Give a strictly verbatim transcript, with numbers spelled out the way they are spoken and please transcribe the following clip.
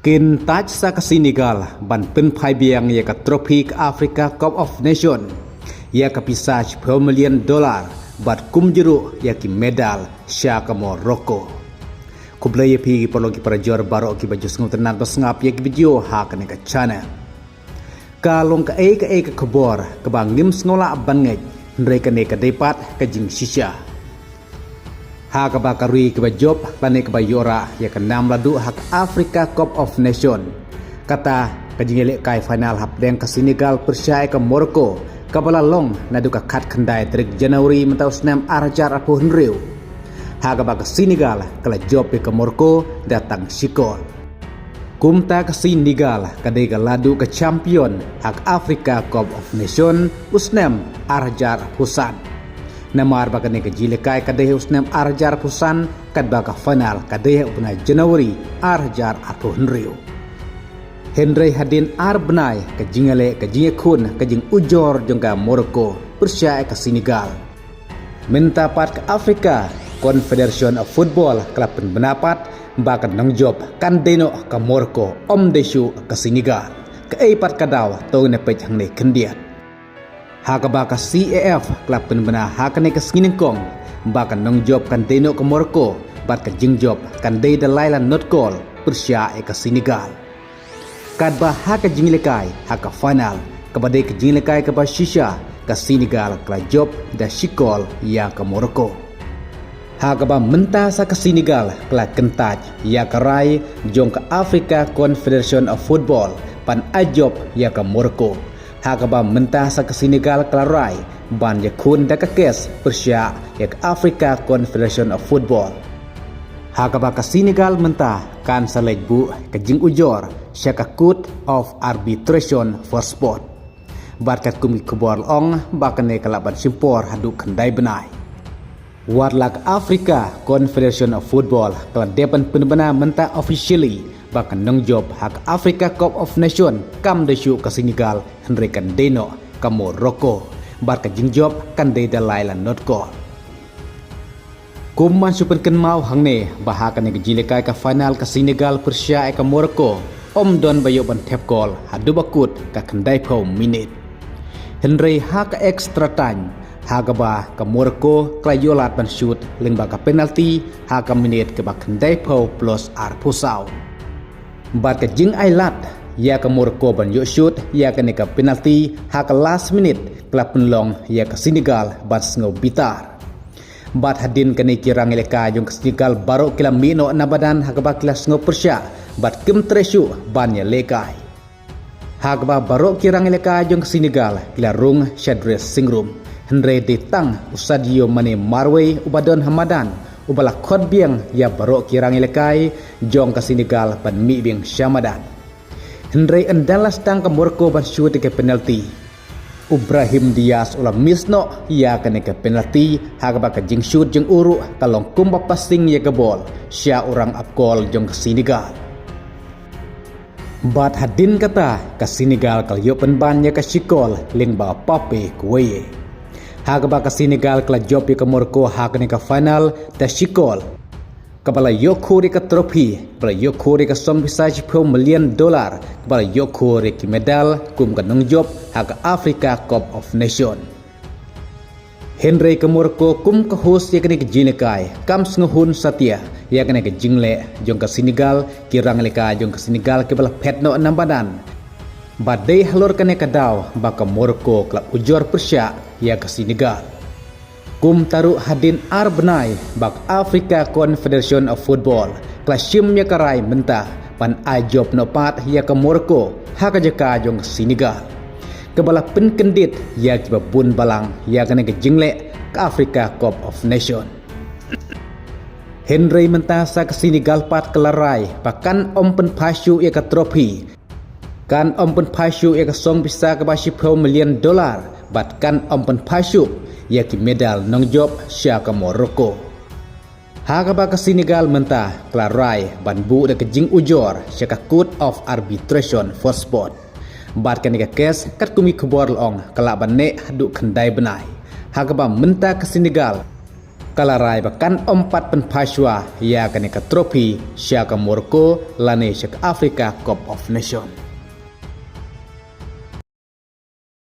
Kyntait sa ka Senegal ban pynphai biang ïa ka trophy ka Africa Cup of Nation ïa ka pisa shiphew million dollar bad kumjuh ruh ïa ki medal sha ka Morocco. Khublei ïa phi ki paralok ki parajor baroh kiba ju sngewtynnat ba sngap ïa ki video ha kane ka channel. Ka long kaei kaei ka khubor kaba ngim sngewlah ban ngeit, hynrei kane ka dei pat ka jingshisha. Ha kaba ka ri kaba jop lane kaba ïoh rah ïa ka nam la duh ha ka Africa Cup of Nation, kata ka jingïalehkai final hapdeng ka Senegal pyrshah ïa ka Morocco, kaba la long naduh ka khatkhyndai tarik January mynta u snem ar hajar arphew hynriew. Ha kaba ka Senegal ka la jop ïa ka Morocco da tang shi kol. Kumta ka Senegal ka dei ka la duh ka champion ha ka Africa Cup of Nation u snem ar hajar arphew san. Namar ba kane ka jingïalehkai ka dei ha u snem ar hajar arphew san, katba ka final ka dei ha u bnai January ar hajar arphew hynriew. Hynrei hadien ar bnai ka jingïaleh, ka jingïakhun, ka jingujor jong ka Morocco pyrshah ïa ka Senegal, mynta pat ka Africa Confederation of Football ka la pynbna pat ba ka nongjop kan dei noh ka Morocco, ym dei shuh ka Senegal. Kaei pat ka daw, to ngin ïa peit hangne khyndiat. Ha kaba ka C A F ka la pynbna ha kane ka sngi nyngkong ba ka nongjop kan dei noh ka Morocco bad ka jingjop kan dei da lai la not kol pyrshah ïa ka Senegal. Katba ha ka jingïalehkai ha ka final, kaba dei ka jingïalehkai kaba shisha, ka Senegal ka la jop da shi kol ïa ka Morocco. Ha kaba mynta sa ka Senegal ka la kyntait ïa ka rai jong ka Africa Confederation of Football ban ai jop ïa ka Morocco. Ha kaba mynta sa ka Senegal ka la rai ban ïakhun da ka kes pyrshah ïa ka Africa Confederation of Football. Ha kaba ka Senegal mynta kan sa leit buh ka jingujor sha ka Court of Arbitration for Sport. Bad katkum ki khubor la ong ba kane ka lah ban shim por haduh khyndai bnai. Wat la ka Africa Confederation of Football ka la dep ban pynbna mynta officially ba ka nongjop ha ka Africa Cup of Nation kam dei shuh ka Senegal, hynrei kan dei noh ka Morocco. Bad ka jingjop kan dei da lai la not kol. Kum ban shu pynkynmaw hangne ba ha kane ka jingïalehkai ka final ka Senegal pyrshah ïa ka Morocco, ym don ba ïoh ban thep kol haduh ba kut ka khyndaiphew minit. Hynrei ha ka extra time, ha kaba ka Morocco ka la ïoh lad ban shoot lyngba ka penalty ha ka minit kaba khyndaiphew plus arphew saw. Bad ka jingai lad ïa ka Morocco ban ïoh shoot ïa kane ka penalty ha ka last minute ka la pynlong ïa ka Senegal ban sngew bitar. Bad hadien kane ki rangïalehkai jong ka Senegal baroh ki la mih noh na madan ha kaba ki la sngew pyrshah bad kim treh shuh ban ïalehkai. Ha kaba baroh ki rangïalehkai jong ka Senegal ki la rung sha dressing room. Hynrei dei tang u Sadio Mane marwei uba don ha madan uba la khot biang ïa baroh ki rangïalehkai jong ka Senegal ban mih biang sha madan. Hynrei ynda la sdang ka Morocco ban shoot ïa ka penalty, u Brahim Diaz u la miss noh ïa kane ka penalty, ha kaba ka jingshoot jong u ruh ka long kumba passing ïa ka bol sha u rangap kol jong ka Senegal. Bad hadien kata ka Senegal ka la ïoh pynban ïa ka shi kol lyngba Pape Gueye. Ha kaba ka Senegal ka la jop ïa ka Morocco ha kane ka final da shi kol, kaba la ïoh khur ïa ka trophy, kaba la ïoh khur ïa ka song pisa shiphew million dollar, kaba la ïoh khur ïa ki medal kum ka nongjop ha ka Africa Cup of Nation. Hynrei ka Morocco kum ka host ïa kane ka jingïalehkai kam sngewhun satia ïa kane ka jingleh jong ka Senegal, ki rangïalehkai jong ka Senegal kiba la phet noh na madan. Bad dei halor kane ka daw ba ka Morocco ka la ujor pyrshah ïa ka Senegal. Kumta ruh hadien ar bnai ba ka Africa Confederation of Football ka la shim ïa ka rai mynta ban ai jop noh pat ïa ka Morocco ha ka jaka jong ka Senegal, kaba la pynkyndit ïa kiba bun balang ïa kane ka jingleh ka Africa Cup of Nation. Hynrei mynta sa ka Senegal pat ka la rai ba kan ym pynphai shuh ïa ka trophy, kan ym pynphai shuh ïa ka song pisa kaba shiphew million dollar, bad kan ym pynphai shuh ïa ki medal nongjop sha ka Morocco. Ha kaba ka Senegal mynta ka la rai ban buh da ka jingujor sha ka Court of Arbitration for Sport. Bad kane ka kes katkum ki khubor la ong ka lah ban neh haduh khyndai bnai. Ha kaba mynta ka Senegal Ka la rai ba kan ym pat pynphai shuwa ïa kane ka trophy sha ka Morocco lane sha ka Africa Cup of Nations.